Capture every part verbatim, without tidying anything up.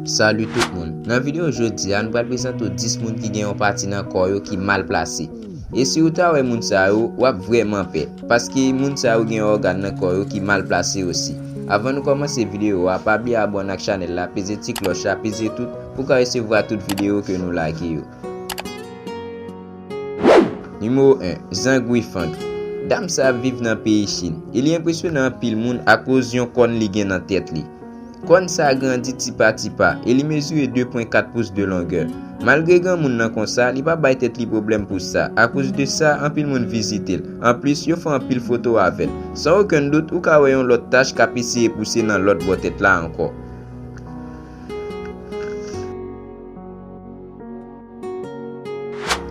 Salut tout moun. Nan videyo jodi a, nou pral prezante w dis moun ki gen yon pati nan kò yo ki mal plase. E si w ta wè moun sa yo, w ap vrèman pè. Paske moun sa yo gen ògàn nan kò yo ki mal plase osi. Avan nou kòmanse videyo a, pa bliye abòne ak chanèl la, peze ti klòch la, peze tout, pou w ka resevwa tout videyo ke nou lage yo. Nimewo en, Zhang Weifeng. Dam sa ap viv nan peyi Chin, e li enpresyone anpil moun akoz yon kòn li gen nan tèt li. Kòn sa grandi tipa tipa, e li mezire de pwen kat pous de longè. Malgre granmoun nan konsa, li pa bay tèt li pwoblèm pou sa. Akoz de sa, anpil moun vizite l. Anplis, yo fè anpil foto avè l. San okenn dout, ou ka wè yon lòt tach k ap eseye pouse nan lòt bò tèt la ankò.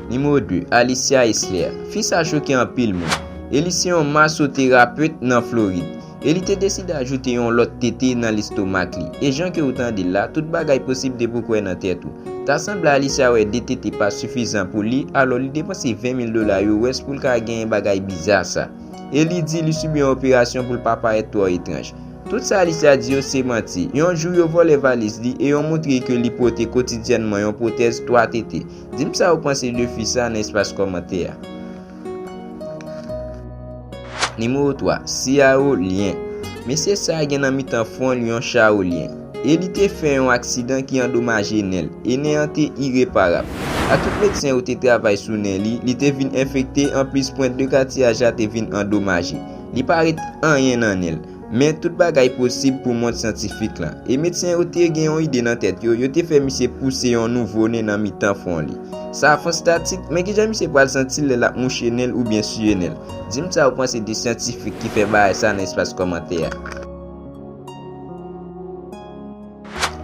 Nimewo de, Alicia Esler. Fi sa choke anpil moun. E li se yon masoterapet nan Florid. E li te deside ajoute yon lòt tete nan lestomak li. E jan ke w tande l la, tout bagay posib depi w kwè nan tèt ou. Ta sanble Alicia wè de tete pa sifizan pou li, alò li depanse ven mil dola U S pou l ka genyen bagay biza sa. E li di li sibi yon operasyon pou l pa parèt twò etranj. Tout sa Alicia di yo se manti. Yon jou yo vòlè valiz li e yo montre ke li pote kotidyènman yon pwotèz twa tete. Di m sa ou panse de fi sa nan espas kòmantè a. Nimewo twa, Xiao Lian. Mesye sa gen nan mitan fwon li yon shaolien. E li te fè yon aksidan ki andomaje nen l, e nen an te ireparab. A tout medsen yo te travay sou nen li, li te vin enfekte, anplis pwent de katiyaj la te vin andomaje. Li pa ret anyen nan nen l. Men tout bagay posib pou mond syantifik lan. E medsen yo te gen yon ide nan tèt yo, yo te fè misye pouse yon nouvo nen nan mitan fwon li. Sa fon statik, men kijan misye pral santi l lè l ap mouche nen l oubyen siye nen l? Di m sa ou panse de syantifik ki fè bagay sa nan espas kòmantè a.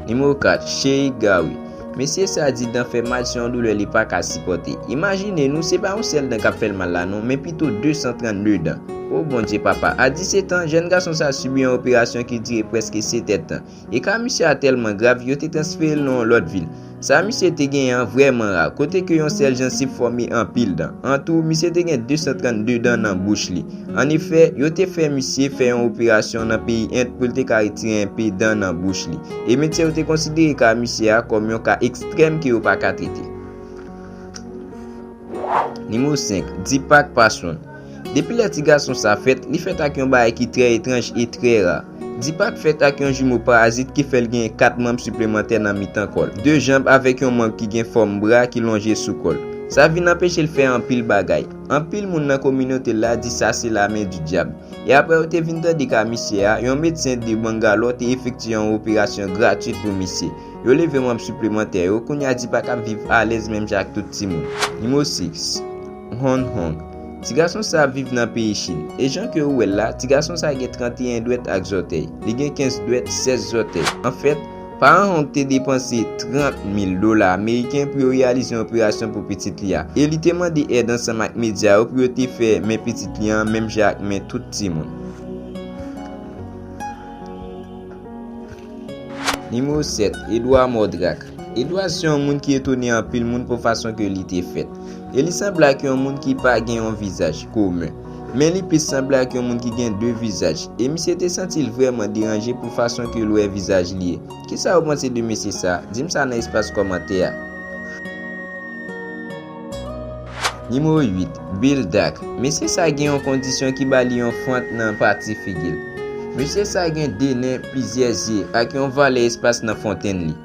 Nimewo kat, Shei Gary. Mesye sa di dan fè mal se yon doulè li pa ka sipòte. Imajine nou, se pa yon sèl dan k ap fè l mal la non, men pito de san trannde dan. O Bondye papa, a disèt an, jèn gason sa sibi yon operasyon ki dire prèske sèt èdtan. E ka misye a tèlman grav, yo te transfere l nan yon lòt vil. Sa misye te genyen an vrèman ra, kote ke yon sèl jansiv fòme anpil dan. Antou, misye te gen de san trannde dan nan bouch li. Annefè, yo te fè misye fè yon operasyon nan peyi End pou l te ka retire enpe dan nan bouch li. E medsen yo te konsidere ka misye a kòm yon ka ekstrèm ke yo pa ka trete. Nimewo senk, Deepak Paswan. Depi lè ti gason sa fèt, li fèt ak yon bagay ki trè etranj e trè ra. Deepak fèt ak yon jimo parazit ki fè l genyen kat manm siplemantè nan mitan kò l, de janb avèk yon manm ki gen fòm bra ki lonje sou kò l. Sa vin anpeche l fè anpil bagay. Anpil moun nan kominote l la di sa se la main du diable. E apre yo te vin tande ka misye a, yon medsen de Bangalore te efektye yon operasyon gratwit pou misye. Yo leve manm siplemantè yo, kounye a Deepak ap viv alèz menm jan ak tout timoun. Nimewo sis, Hong Hong. Ti gason sa ap viv nan peyi Chin. E jan ke ou wè l la, ti gason sa gen trannteyen dwèt ak zòtèy. Li gen kenz dwèt, sèz zòtèy. Anfèt, paran Hong te depanse trant mil dola ameriken pou yo reyalize yon operasyon pou pitit li a. E li te mande èd ansanm ak medya yo pou yo te fè men pitit li an menm jan ak men tout timoun. Nimewo sèt, Edward Mordrak. Edward se yon moun ki etone anpil moun pou fason ke li te fèt. E li sanble ak yon moun ki pa gen yon vizaj komen. Men li plis sanble ak yon moun ki gen de vizaj. E misye te santi l vrèman deranje pou fason ke l wè vizaj li ye. Kisa ou panse de mesye sa? Di m sa nan espas kòmantè a. Nimewo uit, Bill Dak. Mesye sa gen yon kondisyon ki ba li yon fwant nan pati figi l. Mesye sa gen de nen, plizyè zye, ak yon valè espas nan fontenn li.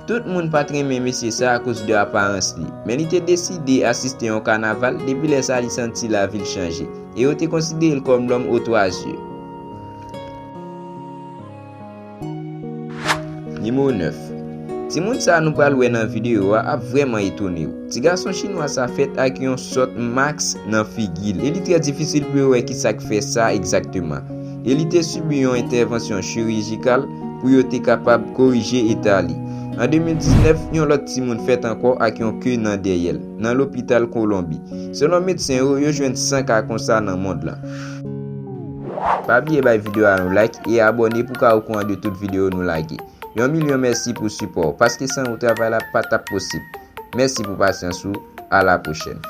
Tout moun pa t renmen mesye sa akoz de aparans li, men li te deside asiste yon kanaval depi lè sa li santi lavi l chanje, e yo te konsidere l kòm lòm o twa zye. Nimewo nèf. Timoun sa nou pral wè nan videyo a ap vrèman etone w. Ti gason chinwa sa fèt ak yon sòt mask nan figi l, e li trè difisil pou yo wè kisa k fè sa egzakteman. E li te sibi yon entèvansyon chirijikal pou yo te kapab korije eta li. An de mil diznèf, yon lòt timoun fèt ankò ak yon ke nan dèyè l, nan lopital Kolonbi. Selon medsen yo, yo jwenn san ka konsa nan mond lan. Pa bliye bay videyo a yon like e abòne pou ka okouran de tout videyo nou lage. Yon milyon mèsi pou sipò w, paske san ou travay la pa t ap posib. Mèsi pou pasyans ou, a la pwochèn.